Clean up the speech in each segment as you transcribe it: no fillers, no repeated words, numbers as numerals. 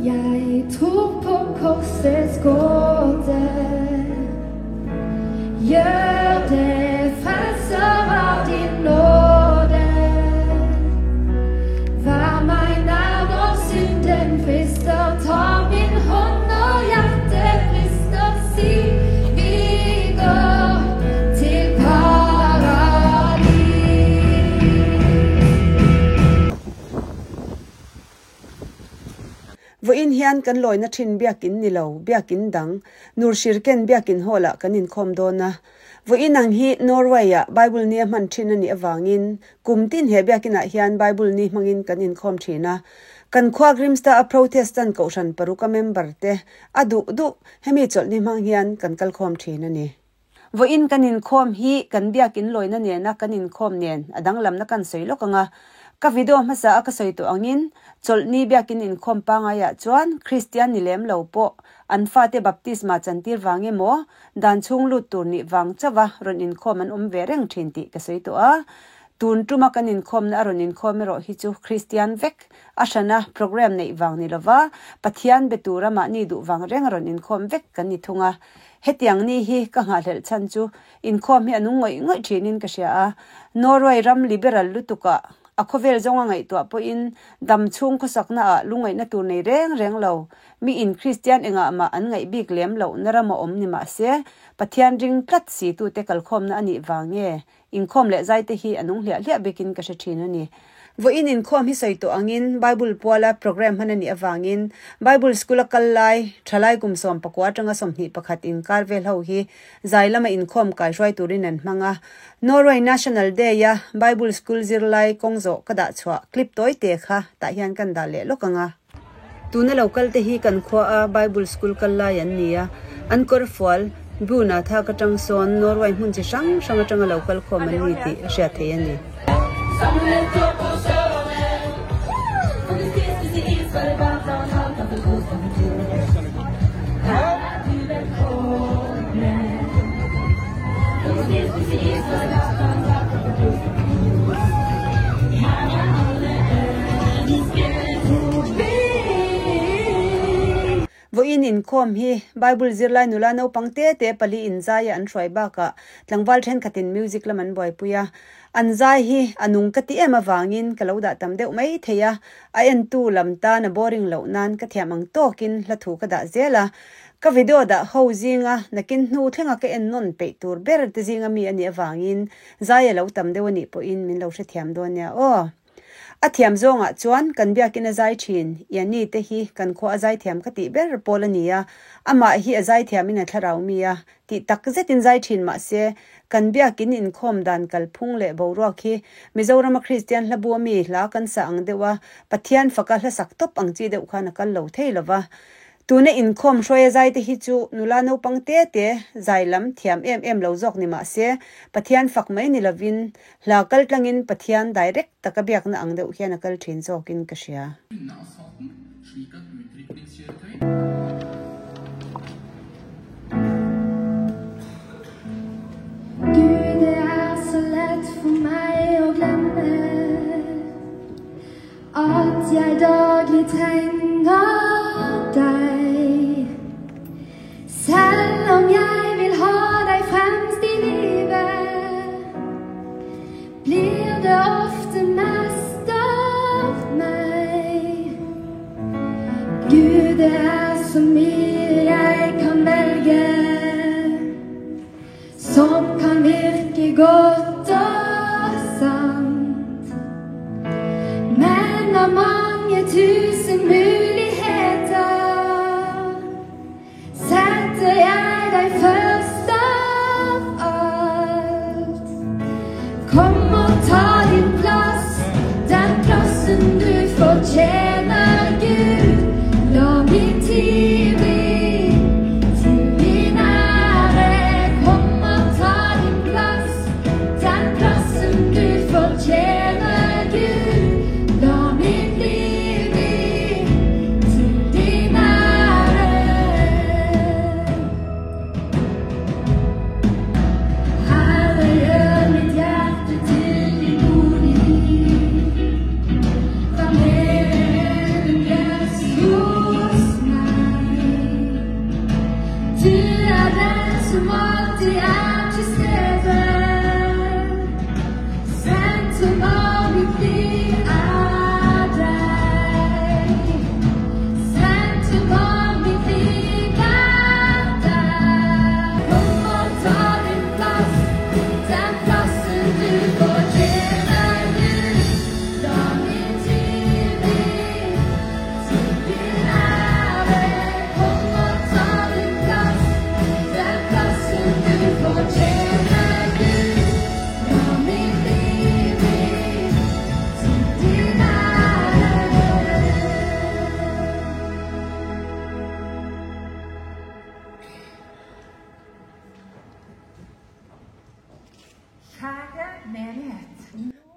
Jeg tror på korsets gåte. Gjør det frelser av din nåde. Vær meg nær når synden frister. Ta min hånd når hjertet brister. Si vi går til paradis. Vawiin hian kan lawina thin biakin ni lo, biakin dang, Nurshirken biakin hall ah kan inkhawm dawn a. Vawiin ang hi Norway ah Bible ni a hman thin a nih avangin kum tin he biakin ah hian Bible ni hmangin kan inkhawm thin a. Kan khua Grimstad a Protestant kohhran paruk a member te a duh duh hemi chawlhni hmang hian kan kalkhawm thin a ni. Vawiin kan inkhawm hi kan biakin lawina nena kan inkhawm nen a danglamna kan sawi lawk ang a. Ka video hmasa a ka sawi tawh angin chawlhni biakin inkhawm pangaiah chuan Kristian ni lem lo pawh an fate baptisma chantir vang emaw dan chhung lut tur nih vang chauha rawn inkhawm an awm ve reng thin tih ka sawi tawh a. Tun tuma kan inkhawmna a rawn inkhawm erawh hi chu Kristian vek a hrana program neih vang ni lova Pathian be tura mahni duh vang reng a rawn inkhawm vek kan ni thung a. Hetiang ni hi ka nghahhlelh chhan chu inkhawm hi a nung ngawih ngawih thinin ka hria a. Norway ram liberal lutukah a khawvel zawnga ngaihtuah pawhin dam chhung khawsakna ah lungngaihna tur nei reng reng lo. Mi in Kristian engah mah an ngaih bik lem loh na ram a awm ni mahse Pathian ring tlat si tute kalkhawmna a nih vang nge Inkhawm leh zaite hi a nung hliah hliah bikin ka hre thin a ni. Vawiin inkhawm hi sawi tawh angin Bible puala program hman a nih avangin Bible School a kal lai thalai kum 19 atanga 21 inkar vel ho hi zai lama inkhawm kaihruai turin an hmang a. Norway National Day-a Bible School zirlai kawng zawh ka dah chhuah clip tawi te kha tah hian kan dah leh lawk ang a. Tuna lo kal te hi kan khua a Bible School kal lai an ni a, an kawr fual Buna thak atang sawn Norway hmun chi hrang hrang atanga lo kal khawm an ni tih a hriat theih a ni. Vawiin inkhawm hi Bible zirlai nula naupang te te pali inzaia an hruai bakah tlangval thenkhatin music lam an buaipui a. An zai hi a nung ka ti em avangin ka lo dah tam deuh mai thei a, a entu lam tan a boring loh nan ka thiam ang tawkin hla thu ka dah zel a. Ka video dah ho zinga nakin hnu thlenga ka en nawn peih tur ber te zinga mi a nih avangin zai a lo tam deuh a nih pawhin min lo hrethiam dawn nia aw. A thiam zawngah chuan kan biakin a zai thin, Iani te hi kan khua a zaithiam ka tih ber pawl a ni a, amah hi a zaithiamin a thlarau mi a, tih tak zetin zai thin mahse kan biakin inkhawm dan kalphung leh boruak hi Mizorama Kristian hlabu ami hla kan sa ang deuh a, Pathian faka hla sak tawp ang chi deuh khan a kal lo thei lova. Tuna inkhawm hruaia zaite hi chu nula naupang te te zai lam thiam em em lo zawk ni mahse Pathian fak mai ni lovin hla kal tlangin Pathian direct taka biakna ang deuh hian a kal thin zawkin ka hria. Gud, det er så lett for meg å glemme at jeg daglig trenger deg. Selv om jeg vil ha deg fremst i livet, blir det ofte mest av meg. Gud, det er så mye jeg kan velge som kan virke godt og sant. Men av mange tusen muligheter setter jeg deg først av alt. Kom og ta din plass, den plassen du fortjener, Gud. La min tid bli til din ære. Kom og ta din plass,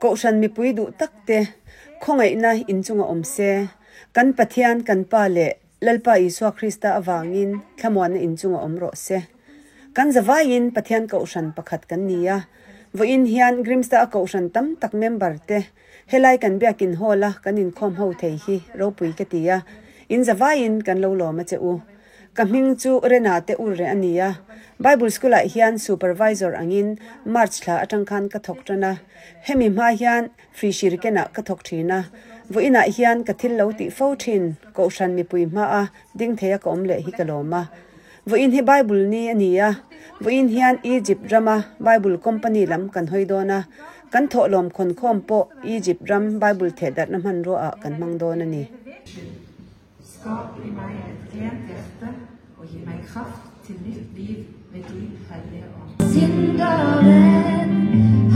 Kohhran mipui duh tak te khawngaihna inchunga awm se, kan Pathian kan Pa leh Lalpa Isua Krista avangin thlamuanna inchunga awm rawh se. Kan zavaiin Pathian Kohhran pakhat kan ni a, vawiin hian Grimstad a Kohhran tam tak member te helai kan biakin hall a kan inkhawm ho thei hi ropui ka ti a, in zavaiin kan lo lawm a che u. Ka hming chu Rena te ur reh a ni a, Bible School ah hian Supervisor angin March thla atang khan ka thawk tan a, hemi hma hian Free Shirken ah ka thawk thin a, vawiinah hian ka thil lo tih fo thin Kohhran mipui hma a ding thei a ka awm leh hi ka lawm a. Vawiin hi Bible ni a ni a, vawiin hian Egypt rama Bible Company lam kan hawi dawn a, kan thawhlawm khawnkhawm pawh Egypt ram Bible thehdarhna hmanrua ah kan hmang dawn a ni. Skap i meg et rent hjerte og gi meg kraft til nytt liv ved din Hellige Ånd. Synderen,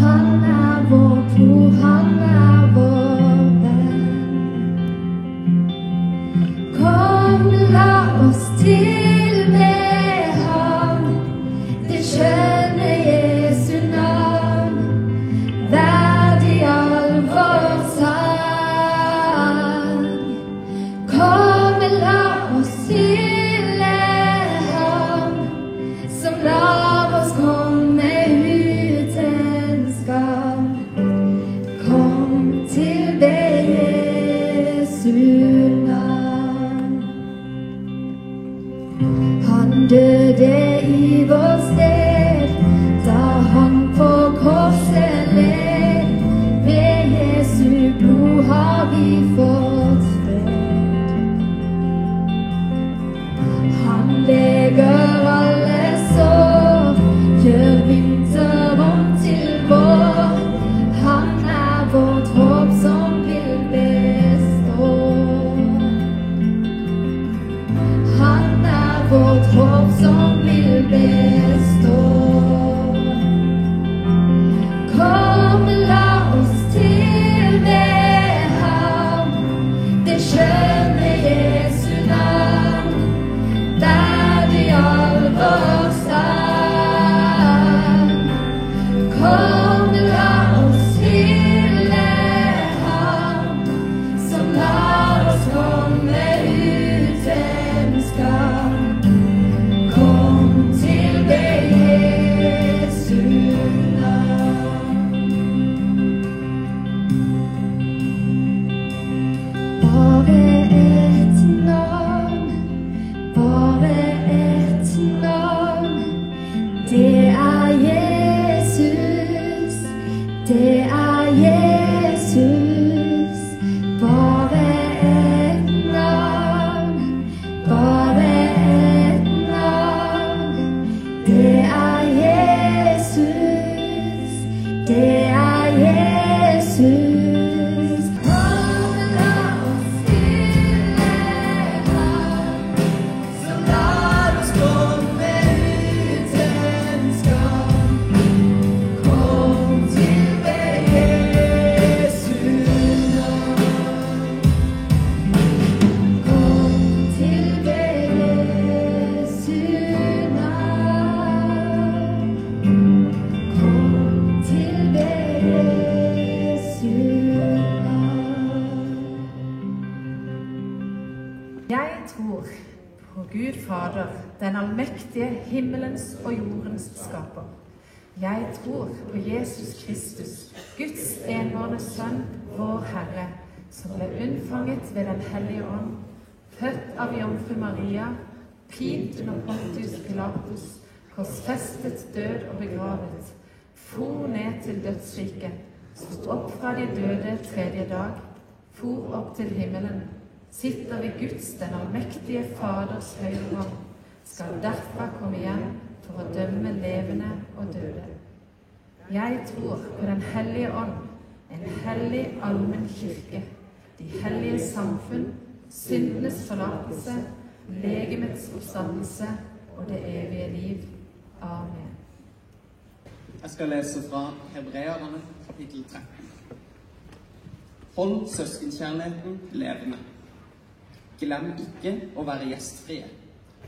han er vår tro, han er vår venn. Kom, la oss tilbe ham, det skjønne Jesu navn, verdig all vår sang. Kom, la oss hylle ham, som lar oss komme uten skam. Kom tilbe Jesu navn. Han døde i vårt sted, da han på korset led. Ved Jesu blod har vi fått fred. Han leger alle sår, gjør vinter om til vår. Han er vårt håp som vil bestå. Han er vårt håp som vil bestå. Kom, la oss tilbe ham, det skjønne Jesu navn, verdig all vår sang. Kom, la oss hylle ham, som lar oss komme uten skam. Kom tilbe Jesu navn. Bare ett navn, bare ett navn. Det er Jesus, det er Jesus. Bare ett navn, bare ett navn. Det er Jesus, det er Jesus. Kom, la oss hylle ham, som lar oss komme uten skam. Kom tilbe Jesu navn. Kom tilbe Jesu navn. Kom tilbe Jesu navn. Jeg tror på Gud Fader, den allmektige himmelens og jordens skaper. Jeg tror på Jesus Kristus, Guds enbårne Sønn, vår Herre, som ble unnfanget ved Den hellige ånd, født av jomfru Maria, pint under Pontius Pilatus, korsfestet, død og begravet, for ned til dødsriket, sto opp fra de døde tredje dag, for opp til himmelen, sitter ved Guds, den allmektige Faders høyre hånd, skal derfra komme igjen for å dømme levende og døde. Jeg tror på Den hellige ånd, en hellig allmenn kirke, de hellige samfunn, syndenes forlatelse, legemets oppstandelse og det evige liv. Amen. Jeg skal lese fra Hebreerne kapittel 13. Hold søskenkjærligheten levende. Glem ikke å være gjestfrie,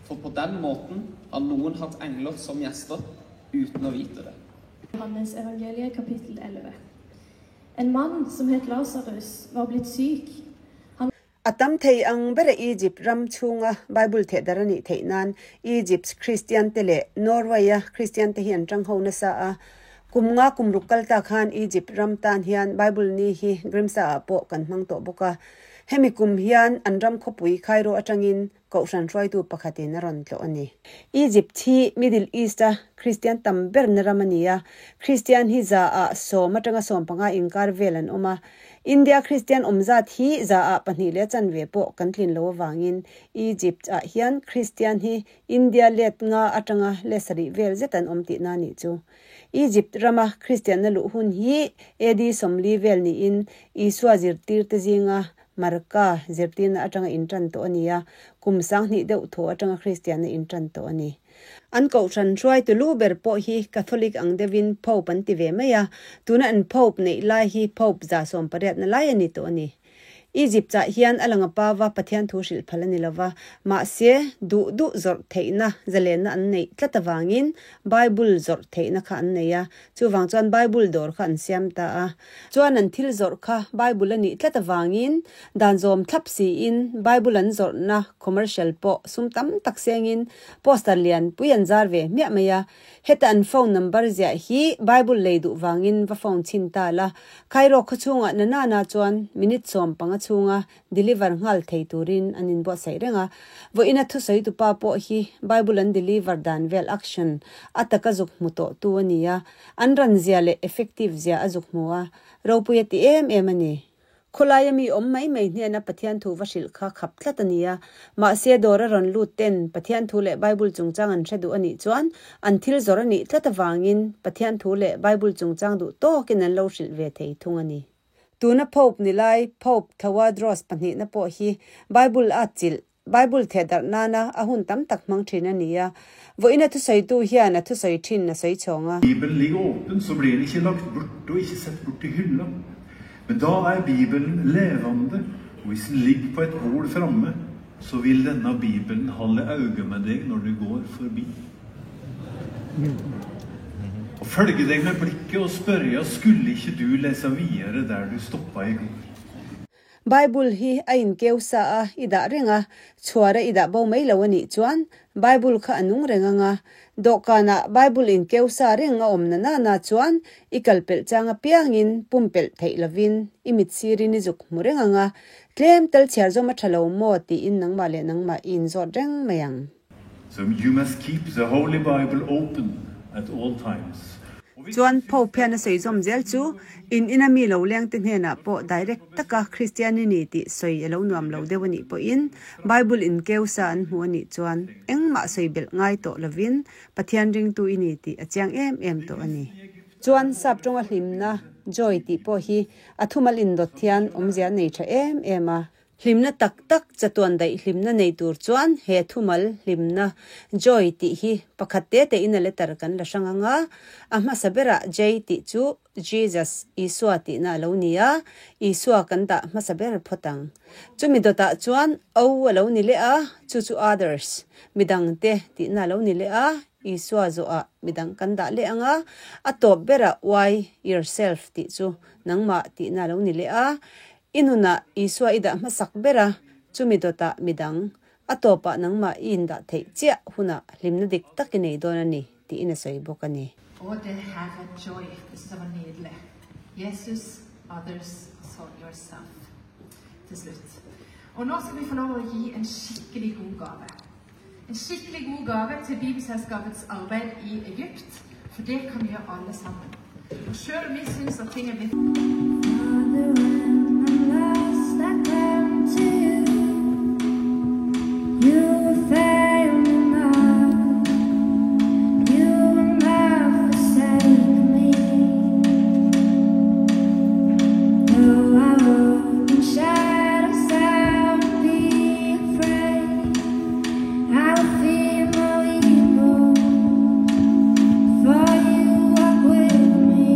for på den måten har noen hatt engler som gjester uten å vite det. Johannes evangeliet kapittel 11. En mann som het Lasarus, var blitt syk. Han A tam thei ang bera Egypt ram chhunga Bible thehdar a nih theih nan Egypt Kristian te leh Norway a Kristian te hi an tang ho nasa a. Kum nga kum ruk kal ta khan Egypt ram tan hian Bible ni hi Grimsa ah pawh kan hmang tawh bawk a. Hemi kum hian an ram khawpui Cairo atangin Kohhran hruaitu pakhatin a rawn tlawh a ni. Egypt hi Middle East-a Kristian tam berna ram a ni a, Kristian hi zaah sawm atanga sawmpanga inkar vel an awm a. India Kristian awm zat hi zaah pahnih leh chanve pawh kan tlin lo avangin Egypt-ah hian Kristian hi India let nga atanga let sarih vel zet an awm tihna a nih chu. Egypt rama Kristianna luh hun hi AD 40 vel niin Isua zirtirte zinga Marka zirtirna atanga intan tawh a ni a, kum sanghnih deuh thaw atanga Kristianna intan tawh a ni. An kohhran hruaitu lu ber pawh hi Catholic ang deuhin Pope an ti ve mai a, tuna an Pope neih lai hi Pope 180 na lai a ni tawh a ni. Egypt ah hian a langa pava Pathian thu hrilh phal a ni lova, mahse duh duh zawrh theihna zalenna an neih tlat avangin Bible zawrh theihna kha an nei a, chuvang chuan Bible dawr kha an siam ta a. Chuan an thil zawrh kha Bible a nih tlat avangin dan zawm thlap siin Bible an zawrhna commercial pawh sum tam tak sengin poster lian pui an zar ve hmiah mai a. Heta an phone number ziah hi Bible lei duh vangin va phone chhin ta la. Cairo khawchhungah na nana chuan minute 15 chhunga deliver nghal thei turin an inbuatsaih reng a. Vawiina thusawi tupa pawh hi Bible an deliver dan vel action a taka zuk hmu tawh tu a ni a, an ran zia leh effective zia a zuk hmu a, ropui a ti em em a ni. Khawlaia mi awm mai mai hnena Pathian thu va hrilh kha khap tlat a ni a, mahse dawr a rawn lut ten Pathian thu leh Bible chungchang an hre duh a nih chuan an thil zawrh a nih tlat avangin Pathian thu leh Bible chungchang duh tawkin an lo hrilh ve thei thung a ni. Tuna Pope ni lai Pope Tawadros pahnihna pawh hi Bible a chilh, Bible thehdarh nana a hun tam tak hmang thin a ni a. Vawiina thusawitu hian a thusawi thin a sawi chhawng a. Bibelen ligger åpen, så blir den ikke lagt bort og ikke sett bort i hylla. Men da er Bibelen levende, og hvis den ligger på et bord framme, så vil denne Bibelen holde auge med deg når du går forbi. Og følge deg med blikket og spørre skulle ikke du lese videre der du stoppa i går. Bible hi a inkeu sa a, i dah reng a, chhuar a i dah bo mai lo a nih chuan Bible kha a nung reng ang a, dawhkanah Bible inkeu sa reng a awm na nana chuan i kal pelh chang apiangin pumpelh theih lovin i mit sirin i zuk hmu reng ang a, tlem tal chhiar zawm a tha lo maw tiin nangmah leh nangmah i inzawt reng mai ang. So you must keep the Holy Bible open at all times. Chuan Pope hian a sawi zawm zel chu in ina mi lo lengte hnenah pawh direct taka Kristian i ni tih sawi a lo nuam lo deuh a nih pawhin Bible in keu sa an hmu a nih chuan engmah sawi belh ngai tawh lovin Pathian ringtu i ni tih a chiang em em tawh a ni. Chuan sap tawnga hlimna, joy, tih pawh hi a thumal indawt hian awmzia a nei tha em em a. Hlimna tak tak chatuan daih hlimna nei tur chuan he thumal hlimna, joy, tih hi pakhat te te in a letter kan la hrang ang a, a hmasa berah J tih chu Jesus, Isua tihna a lo ni a, Isua kan dah hmasa ber phawt ang. Chumi dawtah chuan O a lo ni leh a, chu chu others, midangte tihna a lo ni leh a, Isua zawhah midang kan dah leh ang a, a tawp berah Y, yourself, tih chu nangmah tihna a lo ni leh a, I nunah Isua i dah hmasak ber a, chumi dawtah midang, a tawpah nangmah i indah theih chiah hunah hlimna dik tak i nei dawn a ni, tiin a sawi bawk a ni. Aw det her er joy, det synes jeg var nydelig. Jesus, others, so yourself. Til slutt. Og nå skal vi få lov å gi en skikkelig god gave. En skikkelig god gave til Bibelselskapets arbeid i Egypt, for det kan vi gjøre alle sammen. Og sjøl om vi syns at ting er blitt Father, when I'm lost, I come to you. You will fail me not. You will not forsake me. Though I walk in shadows, I won't be afraid. I will fear no evil, for you walk with me.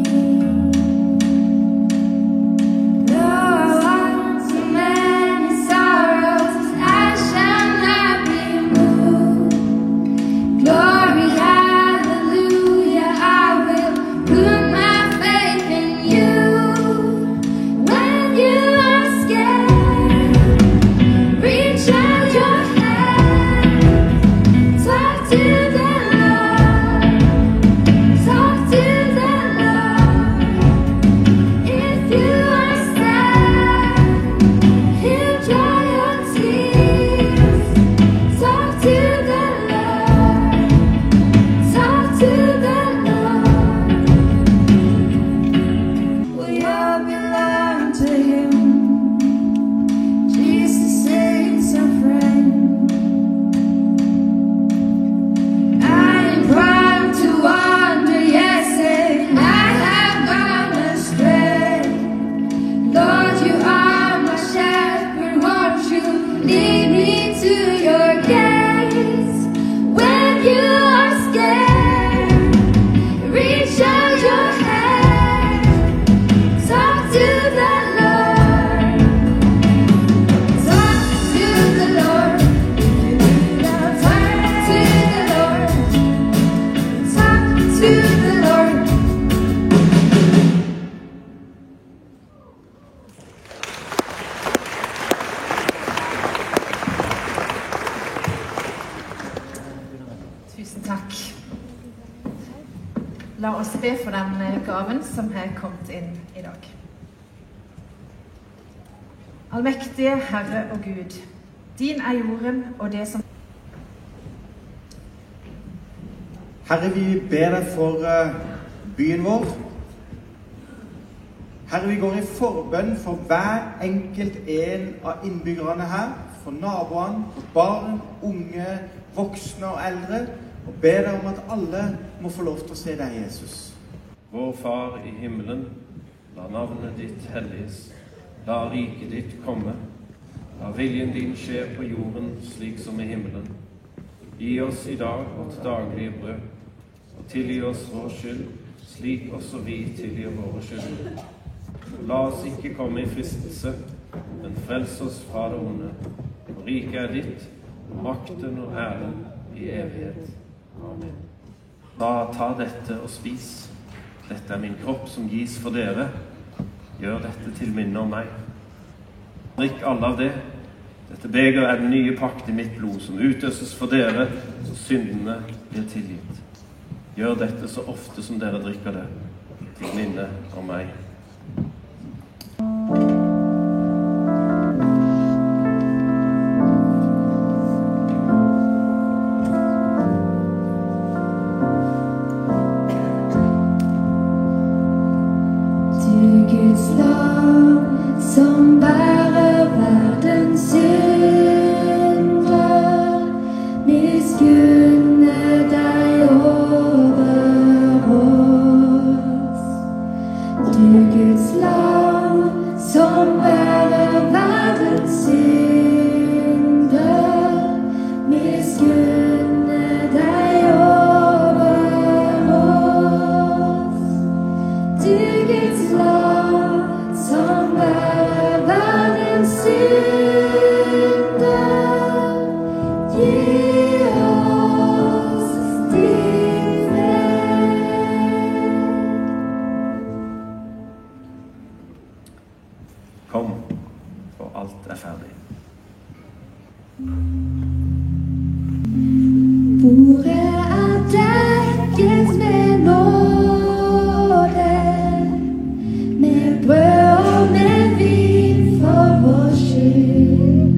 La oss be for den gaven som har kommet inn i dag. Allmektige Herre og Gud, din er jorden og det som Herre, vi ber deg for byen vår. Herre, vi går i forbønn for hver enkelt en av innbyggerne her, for naboene, for barn, unge, voksne og eldre, og ber deg om at alle må få lov til å se deg, Jesus. Vår Far i himmelen, la navnet ditt helliges. La riket ditt komme. La viljen din skje på jorden slik som i himmelen. Gi oss i dag vårt daglige brød, og tilgi oss vår skyld, slik også vi tilgir våre skyldnere. Og la oss ikke komme i fristelse, men frels oss fra det onde. For riket er ditt, og makten og æren i evighet. Amen. Da ta dette og spis. Dette er min kropp som gis for dere. Gjør dette til minne om meg. Drikk alle av det. Dette beger er den nye pakt i mitt blod, som utøses for dere, så syndene blir tilgitt. Gjør dette så ofte som dere drikker det, til minne om meg. Du Guds lam som bærer verdens synder, miskunne deg over oss. Du Guds lam som bærer verdens synder, miskunne deg over oss. Du Guds lam som bærer verdens synder, gi oss din fred. Kom, for alt er ferdig. Bordet er dekket med nåde, med brød og med vin for vår skyld.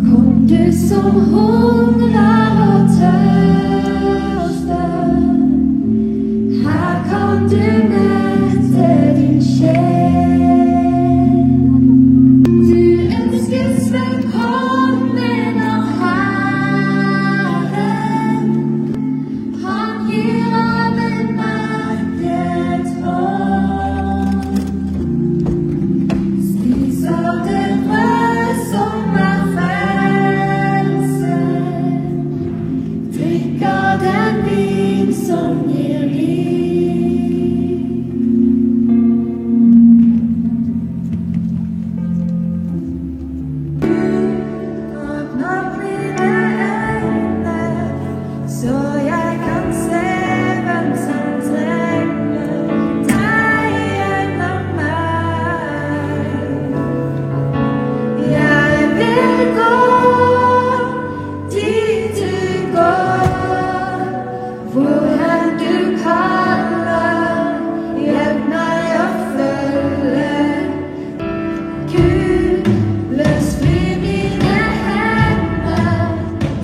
Kom du som hungrer og tørster, her kan du mette din sjel. Du ønskes velkommen av Herren. Han gir av en mettet hånd. Spis av det brød som er frelse. Drikk av den vin som gir liv. Åpne opp mine øyne, så jeg kan se hvem som trenger deg gjennom meg. Jeg vil gå dit du går, hvor hen du kaller, hjelp meg å følge. Gud, løs fri mine hender,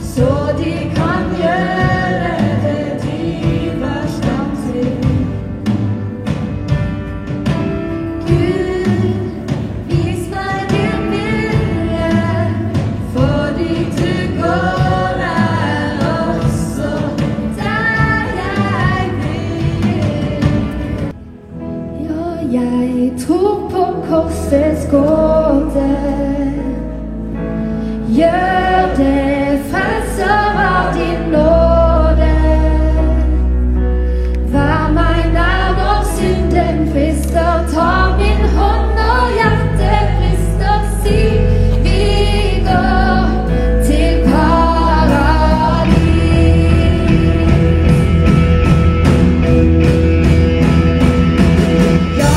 så de kan gjøre det de var skapt til. Gud, vis meg din vilje, fordi du går er også der jeg vil. Ja, jeg tror på korsets gåte. Gjør det frelser av din nåde. Vær meg nær når synden frister. Ta min hånd når hjertet brister. Si vi går til paradis. Ja,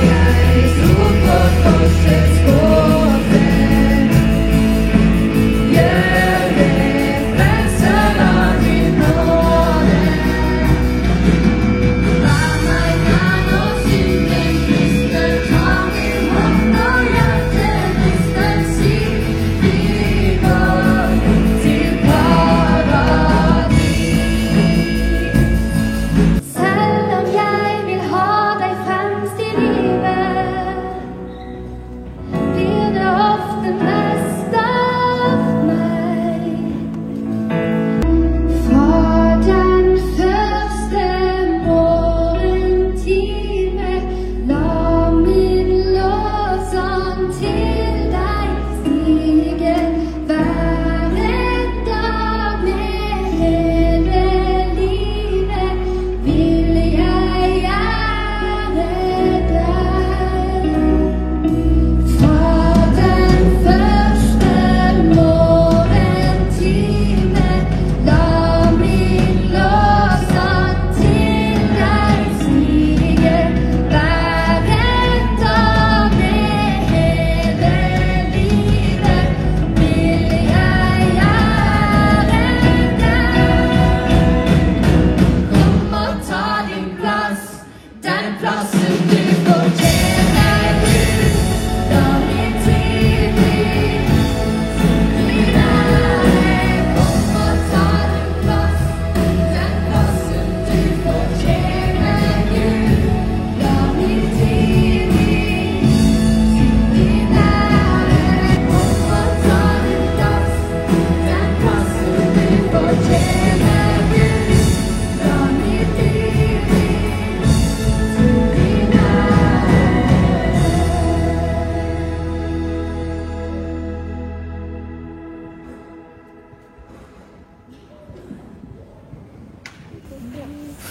jeg tror på korsets gåte. Gjør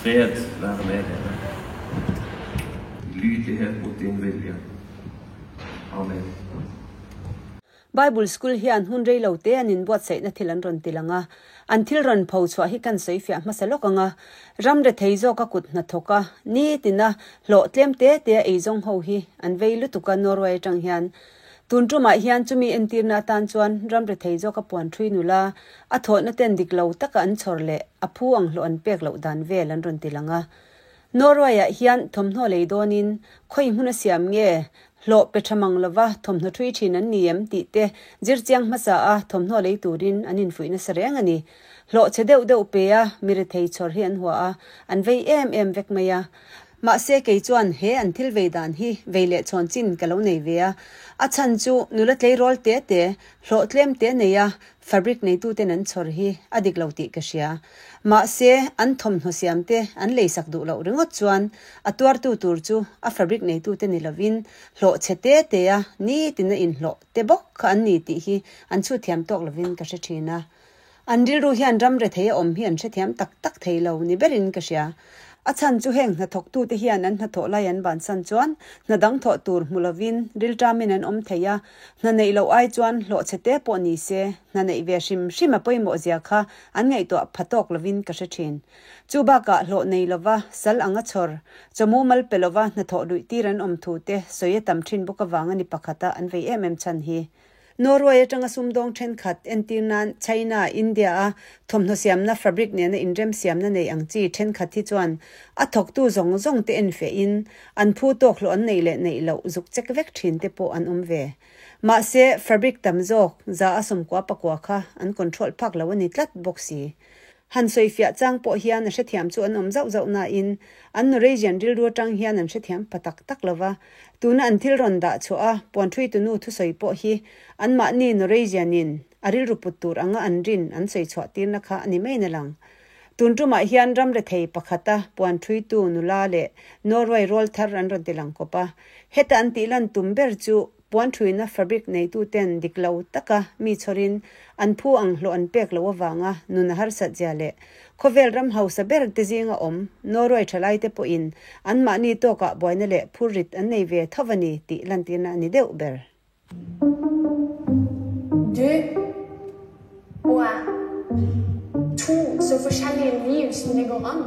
Fred være med dere. Lydighet mot din vilje. Amen. Bible School hian hun rei lo te an inbuatsaihna thil an rawn ti lang a, an thil rawn pho chhuah hi kan sawi fiah hmasa lawk ang a, ram rethei zawka kut hnathawk a, nitina hlawh tlem te te a eizawng ho hi an vei lutuk a Norway atang hian. Tun tumah hian chumi entirna atan chuan ram rethei zawka puan thui nula a thawhna ten dik lo taka an chhawr leh a phu ang hlawh an pek loh dan vel an rawn ti lang a. Norway-ah hian thawmhnaw lei dawnin khawi hmun a siam nge, hlawh pe tha mang lova thawmhnaw thui thin an ni em tih te zir chiang hmasa a thawmhnaw lei turin an infuih nasa reng a ni. Hlawh chhe deuh deuh pe a mi rethei chhawr hi an hua a, an vei em em vek mai a. Mahse kei chuan he an thil vei dan hi vei leh chhawn chin ka lo nei ve a, a chhan chu nula tleirawl te te, hlawh tlem te nei a Fabric neituten an chhawr hi a dik lo tih ka hria. Mahse, an thawmhnaw siamte an leisak duh loh ringawt chuan a tuartu tur chu a fabric neitute ni lovin hlawh chhe te te a nitin a inhlawh te bawk kha an ni tih hi an chhut thiam tawk lovin ka hre thin a. An rilru hian ram rethei a awm hi an hrethiam tak tak thei lo ni berin ka hria. A chhan chu heng hnathawktute hian an hnathawh lai an bansan chuan hna dang thawh tur hmu lovin rilṭamin an awm thei a, hna neih loh ai chuan hlawh chhe te pawh ni se hna neih ve hrim hrim a pawimawh zia kha an ngaihtuah pha tawk lovin ka hre ṭhin. Chu bakah hlawh nei lova sal anga chhawr, chawmu mal pe lova hnathawh luih tir an awm thu te sawi a tam ṭhin bawk avang a ni pakhata an vei em em chhan hi. Norway atanga sumdawng thenkhat entir nan China, India a thawmhnaw siamna fabric nena inrem siamna nei ang chi thenkhat hi chuan a thawktu zawng zawng te enfeh in an phu tawk hlawh an neih leh neih loh zuk chek vek thin te pawh an awm ve. Mahse, fabric tam zawk za a 90 pakua kha an control phak lo a ni tlat bawk si. Han sawifiah chang pawh hian a hrethiam chu an awm zauh zauh nain an Norwegian rilru atang hian an hrethiam pa tak tak lo va. Tuna an thil rawn dah chhuah a puanthuitunu thusawi pawh hi anmahni Norwegian-in a rilru put tur anga an rin an sawi chhuah tirna kha a ni mai na lang. Tun tumah hian ram rethei pakhata puanthuitu nula leh Norway rawlthar an rawn ti lang kawp a. Heta an tihlan tum ber chu Puanthuina fabric neituten dik lo taka mi chhawrin an phu ang hlawh an pek loh avanga nun a harsat zia leh khawvel ram hausa ber te zinga awm Norway thalaite pawhin anmahni tawkah buaina leh phurrit an nei ve tho a ni tih lantirna a ni deuh ber. Du og jeg. To så forskjellige liv som det går an.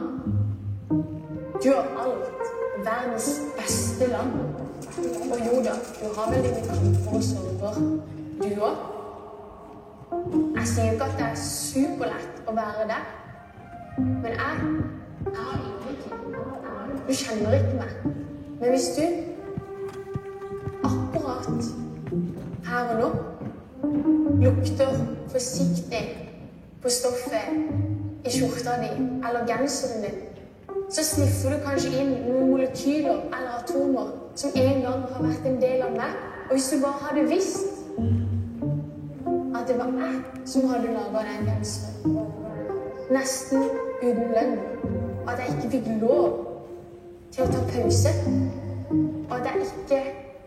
Du har alt. Verdens beste land. Og jo da, du har vel dine kamper og sorger, du òg. Jeg sier jo ikke at det er superlett å være deg, men jeg, jeg har ingenting. Du kjenner ikke meg. Men hvis du akkurat her og nå lukter forsiktig på stoffet i skjorta di eller genseren din, så sniffer du kanskje inn noen molekyler eller atomer som en gang har vært en del av meg. Og hvis du bare hadde visst at det var jeg som hadde laga den genseren, nesten uten lønn, og at jeg ikke fikk lov til å ta pause, og at jeg ikke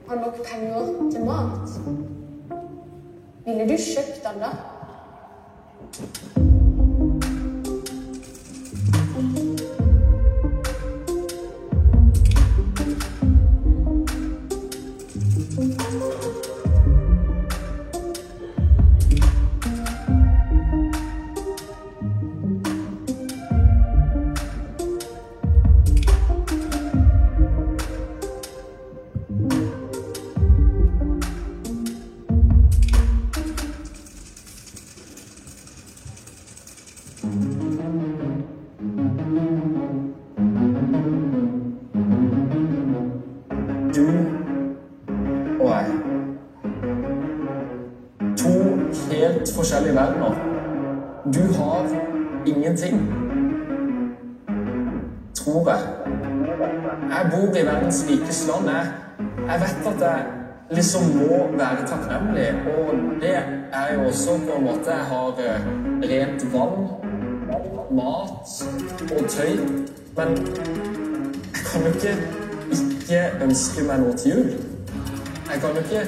har nok penger til mat, ville du kjøpt den da? Du og jeg. To helt forskjellige verdener. Du har ingenting. Tror jeg. Jeg bor i verdens rikeste land. Jeg, jeg vet at jeg liksom må være takknemlig, og det er jo også på en måte. Jeg har eh, rent vann, mat og tøy. Men jeg kan jo ikke ikke ønske meg noe til jul. Jeg kan jo ikke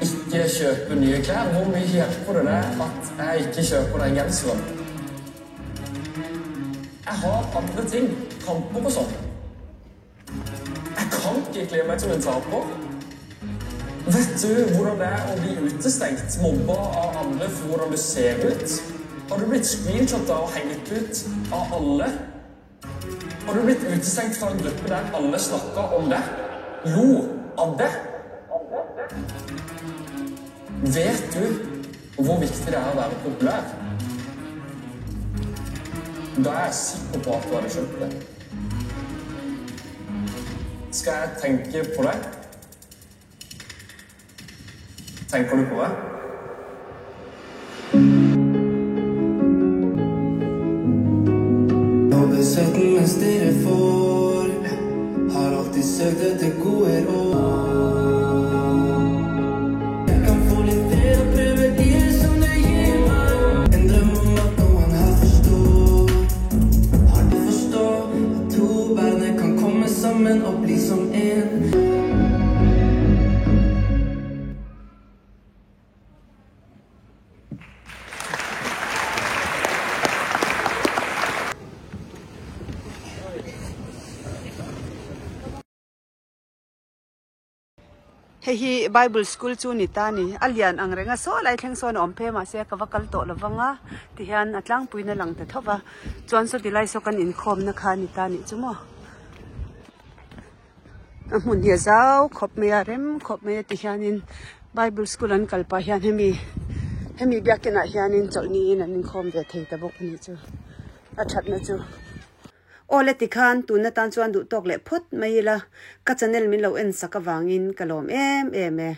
ikke kjøpe nye klær. Hvor mye hjelper det deg at jeg ikke kjøper den genseren? Jeg har andre ting, kamper og sånn. Jeg kan ikke kle meg som en taper. Vet du hvordan det er å bli utestengt, mobba av andre for hvordan du ser ut? Har du blitt screenshotta og hengt ut av alle? Har du blitt utestengt fra en gruppe der alle snakka om det? Lo av det? Vet du hvor viktig det er å være populær? Da er jeg sikker på at du hadde skjønt det. Skal jeg tenke på det? Tenker du på det? Jobber svetten mens dere får. Har alltid søkt etter gode råd. Jeg kan få litt fred og prøve livet som det gir meg. En drøm om at noen her forstår. Har du forstå at to verdener kan komme sammen og bli som en? Hei hi Bible school chu ni ta ni a lian ang reng a saw lai thleng sawn a awm phei mahse ka va kal tawh lo vang a tihian a tlangpuiin a lang ta tho va chuan saw tilai saw kan inkhawm na kha a ni ta nih chu maw. A hmun hi a zau khawp mai a rem khawp mai a ti hianin bible school an kal pah hian hemi hemi biakin ah hianin chawlh niin an inkhawm ve thei ta bawk a nih chu a thatna chu aw le tikhan tun atan chuan duh tawk leh phawt mai ila ka channel min lo en sak avangin ka lawm em em e.